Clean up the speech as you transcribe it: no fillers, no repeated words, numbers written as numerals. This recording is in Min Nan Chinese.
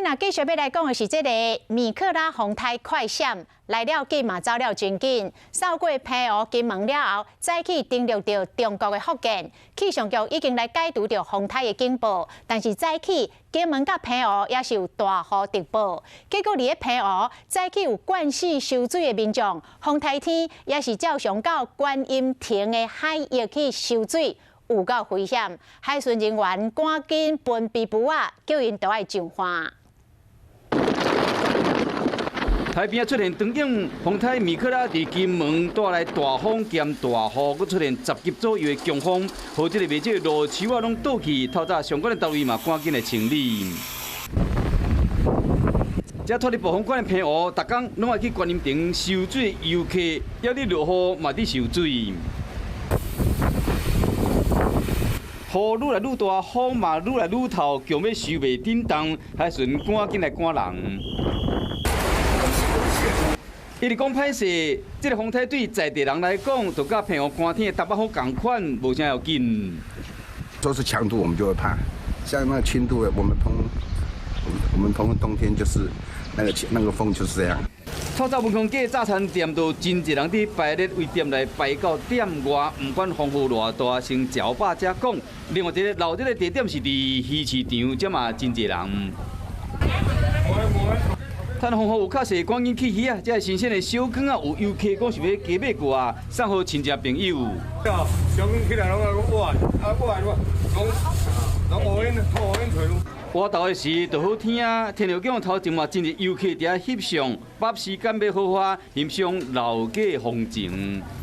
那繼續欲來講的是這個米克拉風颱快閃來了緊嘛走了真緊，掃過澎湖、金門了後，再去登陸著中國的福建。氣象局已經來解除著風颱的警報，但是早起金門佮澎湖也是有大雨特報。結果佇咧澎湖早起有灌死收水的民眾，風颱天也是照常到觀音亭的海域去收水，有夠危險。海巡人員趕緊分皮布仔，叫𪜶都愛上岸。海邊出現長影風颱米克拉佇金門帶來大風兼大雨，閣出現10級左右的強風，予這个袂少路樹仔攏倒去，透早相關的單位嘛趕緊來清理。這脫離暴風圈的澎湖，逐工攏愛去觀音亭收水遊客，猶佇落雨嘛佇收水。雨愈來愈大，風嘛愈來愈透，強欲收袂振動，海巡趕緊來趕人。伊直講歹勢，這个風颱對在地人來講，就佮澎湖寒天的東北風仝款，無啥要緊。說是強度，我們就會怕；像那個輕度的，我們澎冬天就是那個風就是這樣。透早文康街早餐店都真濟人佇排列為店內排到店外，毋管風雨偌大，先食飽才講。另外一个鬧熱的地點是佇魚市場，這嘛真濟人。趁風雨有較細，趕緊去魚仔！這个新鮮的小卷仔，有遊客講是欲加買過啊，送予親戚朋友。小卷起來攏愛講哇，啊我來攏攏烏煙吐烏煙出。活動的時就好天啊，天后宮頭前嘛真濟遊客佇遐翕相，把時間欲好好欣賞老街風情。